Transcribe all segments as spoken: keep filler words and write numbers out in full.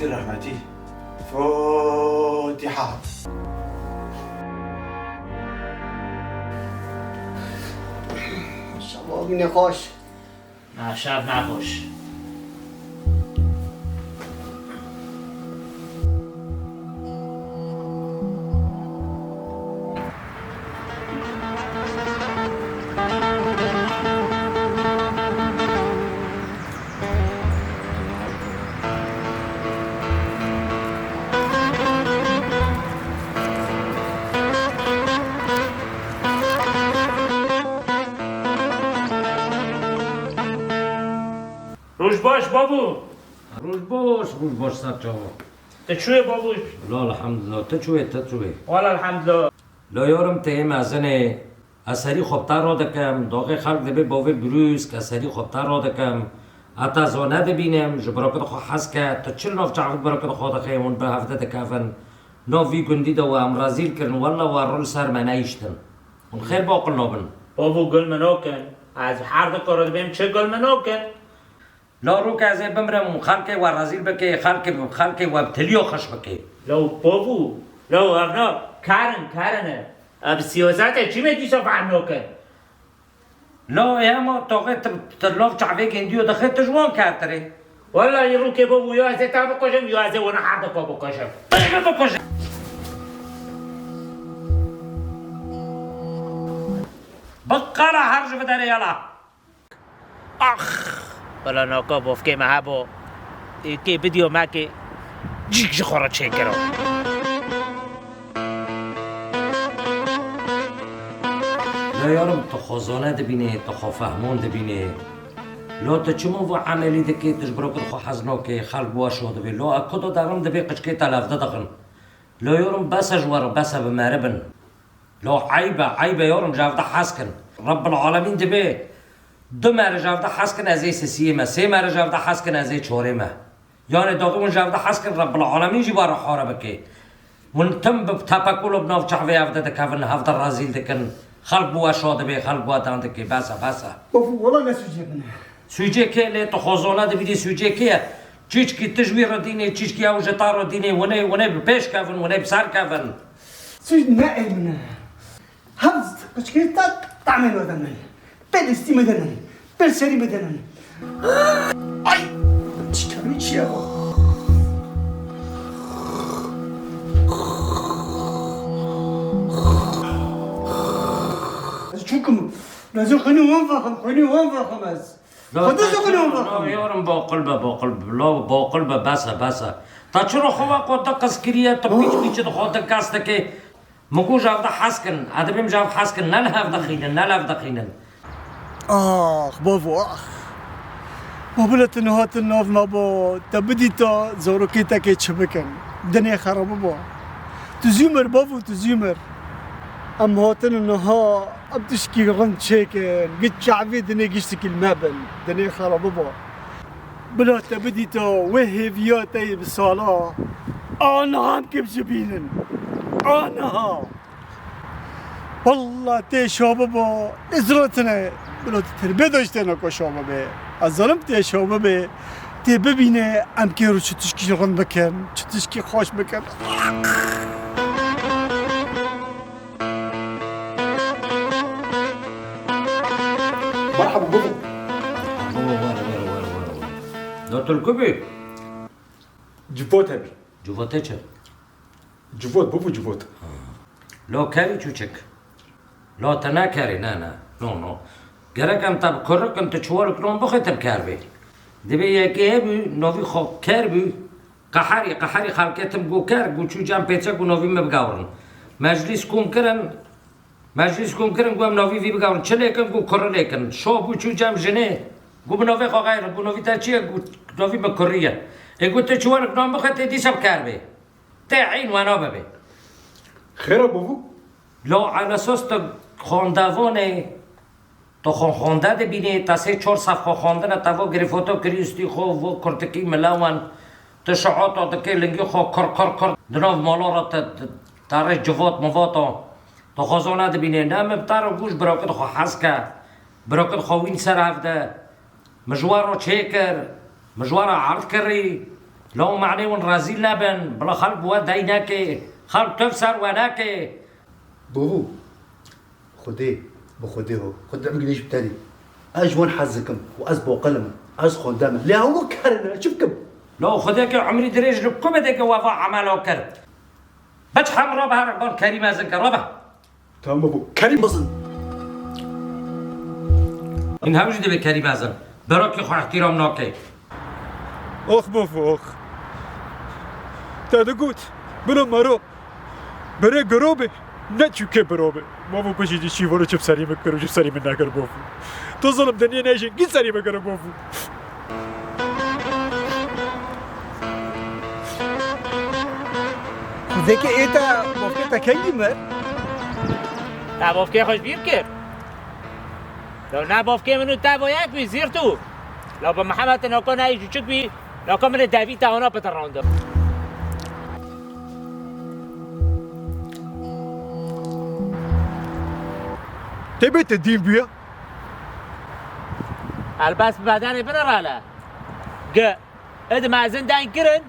Rehmetî. Fatiha. Şeva bîne xweş. Na şev nexweş. Roj baş bavû. Roj baş, roj baş ser çava. Tu çûyê bavû? La elhamdulillah. Tu çûyê, tu çûyê? Wala elhamdulillah. La yarim tê mezinê. Ez serî xwe bi te radikim, daxê xelk dibê bavê birûsk, ez serî xwe bi te radikim. Ez te zane dibînim, ji birakit xwe hez ke, tu çi li nav çavik birakit xwe dixê, hûn bi hevde dikevin. Nav vî gundî de we em rezîl kirin, wella we rû li ser me nehiştin. Hûn xêr baqil nabin. Bavû gul min nakin, ez her dika re dibêm çi gul min nakin. La rûke ez ê bimrim, xelkê we rezîl bikê, xelkê, xelkê we bi tiliyo xweş bikê. Law bavû, law evna, karin, karin e. Ev siyasetê çi me dîsa fehm nakin. La ê hema toxê tu, tu lav çavê gendiyo dixê tu ji wan kertirê. Wallahî rûkê bavû ya ez ê te bikujim ya ez ê wana her dika bikujim. Bêne bikujim. Biqala her ji viderê yala. Ax! Bila naka bofkê me hebo. Ê kê bidiyo me kê cîk ji xwe re çêkiro. La yarim tu xwe zane dibînê, tu xwe fehmon dibînê. La tu çima vû emelî dikê, tu ji birakit xwe hez nakê, xelk bi we şa dibê. La e kuda derin dibê qiçkê te levde dixin. La yarim bes e ji we re, bes e bi meribin. La eyb e, eyb e yarim ji hevde hez kin. Rebbil Alemîn dibê du mere ji hevde hez kin ez ê sisiyê me, sê mere ji hevde hez kin ez ê çorê me. Yanê daxê hûn ji hevde hez kin Rebbil Alemîn jî we re hare bike. Hûn tim bi tepekûlo bi nav çavê hevde dikevin, hevde rezîl dikin. Xelk bi we şa dibê, xelk bi we dan dike. Bes e, bes e. Of, wela ne sûcê min e. Sûcê kê lê tu xwe zana dibînî sûcê kê ye? Çîçkî tu ji wî re dînê, çîçkî ew ji te re dînê, winê, winê bi pêş kevin, winê bi ser kevin. Sûc ne ê min e. Hev qiçkî te tamê lo de min. Pê destî min de min. Pê serî min de min. Ay! Çikarî çi ye? Ez çûkim. Ez xwînê wan vexim, xwînê wan vexim ez. La Xwedê te zikine çi, wan la vexim. Yarim baqil be, baqil be, la baqil be, bes e, bes e. Te çi ro xwe we qo te qis kiriye, tu pîç pîç di xwe te kes dike. Min got ji hev de hez kin, ez dibêm ji hev hez kin, ne li hev dixînin, ne li hev dixînin. Ax, bavo, ax. Ma bila tu niha tu nav naba, te bidîta zarokê te kê çi bikin. Dinê xera biba. Tu zû mir, bavo, tu zû mir. Em hatin niha, em tişkî rind çêkin. Gi çavê dinê giştikî li me bin. Dinê xera biba. Bila te bidîta wê hêviya te yê bi sala. A niha em kêm jibînin. A niha. Wallah tê şa biba, ez rotine. Bila tu terbê daştêne ku şa bibe. Ez zanim tê şa bibe. Tê bibîne em kê ro çi tişkî rind bikin, çi tişkî xweş bikin. Merhaba bavû. Were, were, were, were, were. Dotul ku bî? Civot hebî. Civotê çi? Civot, bavû civot. Lo kerî çûçik. Lo te ne kerî, ne, ne. No, no. Gerek em te bi kurrik in, tu çiwarik non bixwe te bi ker bê. Dibê yekê hebû, novî xwe ker bû. Qeherî, qeherî xelkê tim got ker, got çû cem pêçek û novî me bigewrin. Meclîs kom kirin, meclîs kom kirin, got em novî vî bigewrin. Çi lêkin, got kurri lêkin. Şo bû çû cem jinê. Got bi novê xwe xeyr, got novî te çi ye? Got novî me kurrî ye. Ê got tu çiwarik non bixwe tê dîsa bi ker bê. Tê eyn wena bibê. Xêra bû bû? Lo elesos tu xondevanê, tu xwe xonde dibînê, te sê çar sefqa xwendine, te vo girêfoto kirî ustî xwe, vo kurtikî milewan, tu şiato dikê lingî xwe kur, kur, kur, di nav mala re te, te, te rê civat mivato, tu xwe zana dibînê. Ne min bi te re got ji birakit xwe hez ke, birakit xwe wîn ser hevde. Min ji we re çêkir, min ji we re erd kirî. Law manê wan rezîl nebin, bila xelk bi we dey neke, xelk tev ser we neke. Bû, Xwedê, bi Xwedê ho, Xwedê emrî ji te dî. Ez ji wan hez dikim û ez boqil im, ez xwende me. Lê hewlo kerine, çi bikim? Law Xwedê ke emrî dirêj li ku bide ke we va emela kir. Biç hem rabe here bar Kerîm Ezin ke, rabe. Tamam bû. Kerîm Ezin. Hûn hemû jî divê Kerîm Ezin. Berakî xwe îhtîram nake. Ox bofo ox. Te digot, bilo mero. Bere giro be. Ne çûke biro be. Bofo pişî jî şîvoro çi bi serî min kir û çi bi serî min nekir bofo. Tu zilim dinê nejî kî serî min kir bofo. Xwezeke ê te bofkê te kengî mir? Te bofkê xwe ji bîr kir? Lo ne bofkê min û te bo yek bî zîrt û. Lo bi Mihemed noko neyê jûçik bî, noko min ê devî te ona pitirandim. Tê bê te dîn bûye? Helbest bi bedenê bine rale. Gi. Id mezin deng kirin,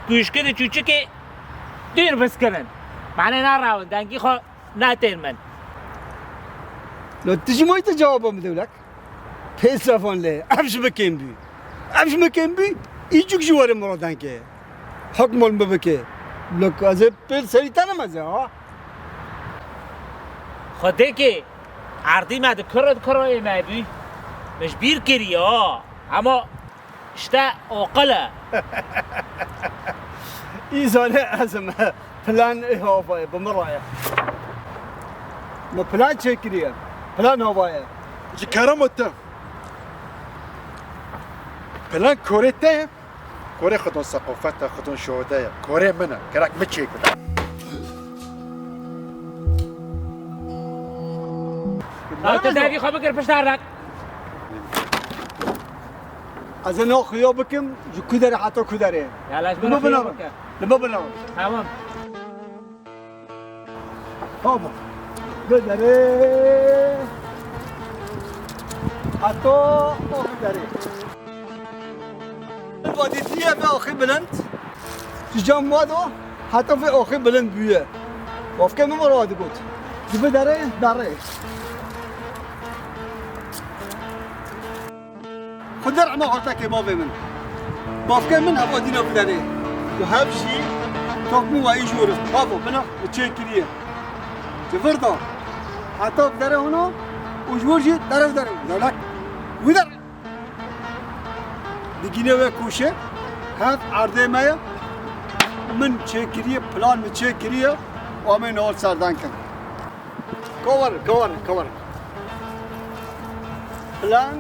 kuşkid û çûçikê dîr biskirin. Mane narawin, dengî xwe netên min. Lo tu ji moy te cewaba min dewlek? Pêsefan lê, ev ji min kêm bû. Ev ji min kêm bû, îcûk ji werê min re deng ke. Hukmol min bike. Lo ez ê pêl serî te nemeze ha. Xwedêkê erdî me di kuro di kuroyê me bû. Min ji bîr kiriye ha. Hema işte oqil e. Îzanê ez im. Plan ê havayê bi min re ye. Min plan çêkiriye. Plan havayê. Ji kerema te. Plan korê te ye. Korê xidon seqofet e, xidon şohode ye. Korê min e. Gerek min çêkir. Lan tu devî xwe bikir pişt her dak. Ez ê no xuya bikim, ji ku derê heta ku derê. Ya, laj Li min bira binarim. Xuya bike. Li min binarim. Tamam. Tamam. Bi derê. Heta o derê. Vadîtiye ve axî bilind. Ji cem wado heta vê axî bilind bûye. Bavkê min min re digot. Di bi derê, derê. Xwedê rehma xwe te ke bavê min. Bavkê min heva dîna bi derê. Û hev jî tok min wayî ji wir. Bavo, bina min çê kiriye. Ji vir da. Heta bi derê hona û ji wir jî derê bi derê. Dewlek. Wî derê. Digîne wê koşê, hev erdê me ye. Min çêkiriye, plan min çêkiriye, û em ê niha serdan kin. Ka werin, ka werin, ka werin. Plan,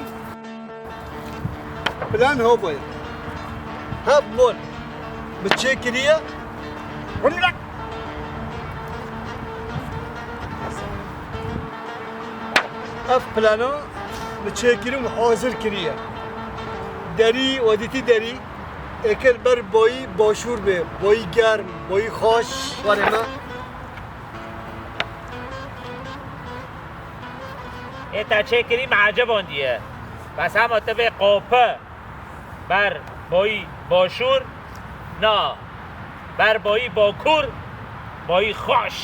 plan hoba ye. Hev mol min çêkiriye. Ev plana min çêkirin û hazir kiriye. Derî, we dîtî derî, êkir ber boyî başûr bê, boyî germ, boyî xweş. Warê me. Ê te çêkirî me ecebandiye. Bes hema tu vê qopi. Ber boyî başûr, na. Ber boyî bakur, boyî xweş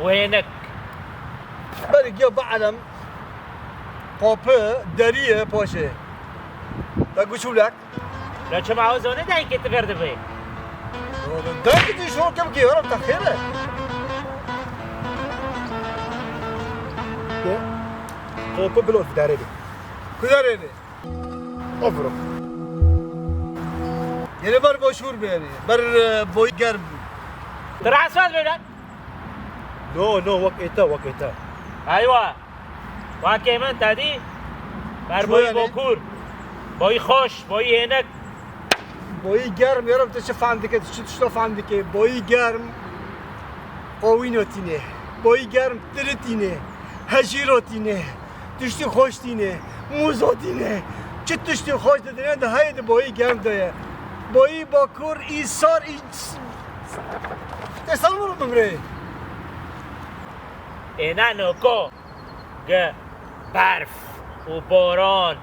û hênik. Berî giya bielem, qopi, derî ye paşê. Te guçûlek. Ya çima ew zane dengê tu vir dibe? Dengê tu şor ke bikê, were te xêr e. Qopi bilo derê be. Ku derê be? Ofro. Yeni ber başvur be yani. Ber, e, boy germ. Transfer böyle. No, no, wek êta, wek êta. Aywa. Wekê min te dî. Ber boyî bokur. Boyî xweş, boyî hênik. Boyî germ, yarim tu çi fehm dike, tu çi tişta fehm dike. Boyî germ, qawîno tîne. Boyî germ, tiri tîne. Hejîro tîne. Tiştî xweş tîne, mûzo tîne. Çi tiştî xweş di dinê de heye di boyî germ de ye. Boyî bakur, î sar, î... Te sar bimrê. Êne noko ge berf û boran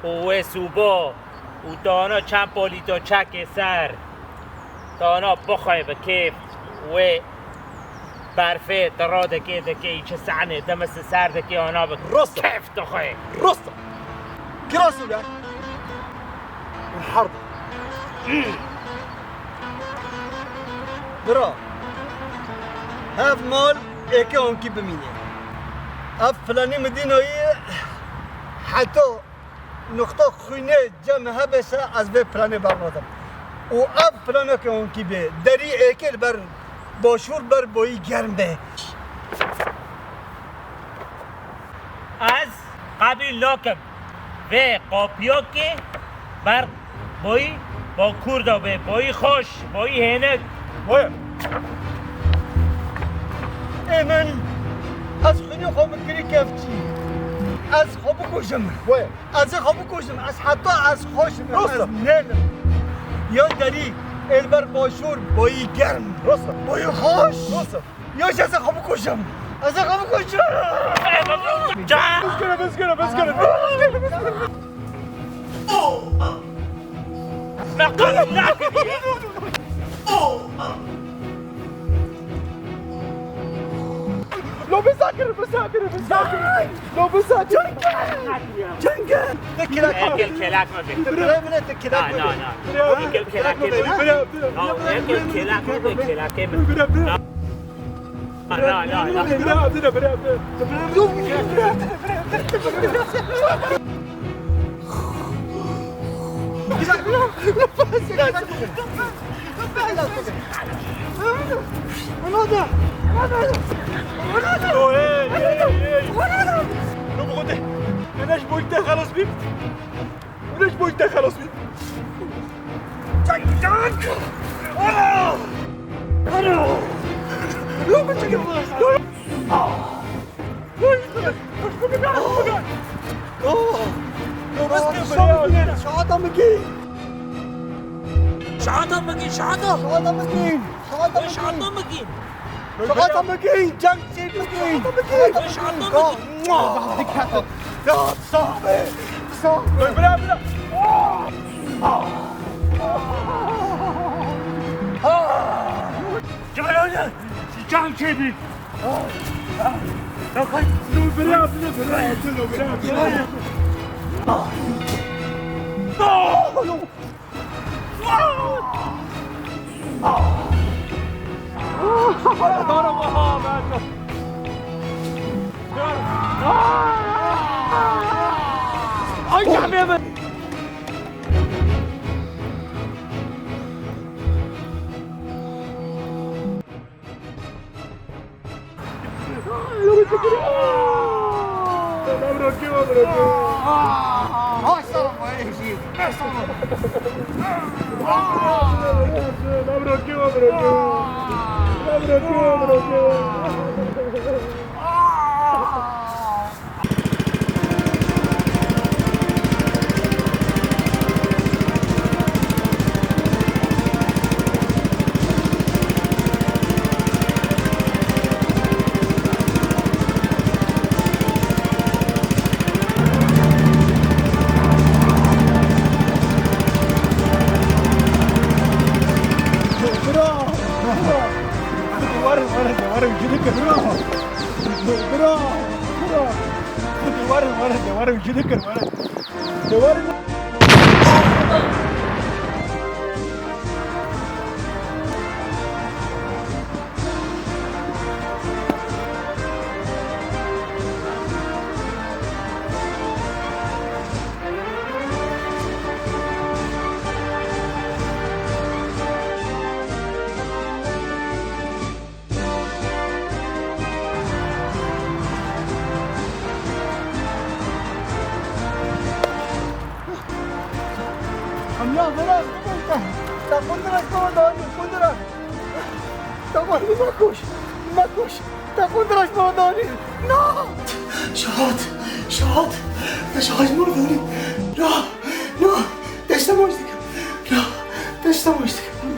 û wê sûbo û tana çend polîto çekê ser, tana bixwe bi kêf wê berfê tira dikê dikê çi senê demisi ser dikê ana bi Rast e. Kêf dixwe. Rast e. Kirasû le. Harb. Bira. Hev mal êke onkî bimîne. Ev planê min dîno yê heta nuqta xwînê cem hebe se ez vê planê bernadim. Û ev planeke onkî bê. Derî êkê li ber başûr ber boyî germ be. Ez qebîl nakim. Vê qapiyokê ber boyî bakur de bê. Boyî xweş, boyî hênik. Boye. Ê min, ez xwînê xwe min kirî kevçî. Ez xwe bikujim. Boye. Ez ê xwe bikujim. Ez heta ez xweş bim. Rast e. Ez nêlim. Ya derî, ê li ber başûr, boyî germ. Rast e. Boyî xweş. Rast e. Ya ji ez ê xwe bikujim. Ez ê xwe bikujim. Can! Bes kere, bes kere, bes kere. Lo, bizakir, bizakir, bizakir. Lo, bizakir. Cenge! Cenge! Te kelak. Ê, gel kelak me be. Bire bile te kelak me be. Na, na, na. Bire, gel kelak me be. Bire, bire. Ya, gel kelak me be, kelak me be. Bire, bire. Na, na, na, na. Bire, bire, bire, bire. Hey, hey, hey. No, bu konuda. Enes boyutta xelas bî. Enes boyutta xelas bî. Çek, çek. Ana! Ana! Yok, çek. Şahada mı giyin? Şahada mı giyin? Şahada mı giyin? Şahada mı giyin? Şahada mı giyin? Şahada mı giyin? Cenk şey mi giyin? Şahada mı giyin? Şahada mı giyin? Ya, sağ ol. Sağ ol. Bırak, bırak. Can, can, can çevi. Ay, ya, Bira! Bira! Bira! Bira! Bira! Were, were, were, were, were. Em ya vera, ta kundira ji baba danî, kundira. Ta kundira, me kuş, me kuş. Ta kundira ji baba danî. Na! Şahat, şahat. Ta şahat ji baba danî. Na, na. Te ji te maç dikim. Na, te ji te maç dikim.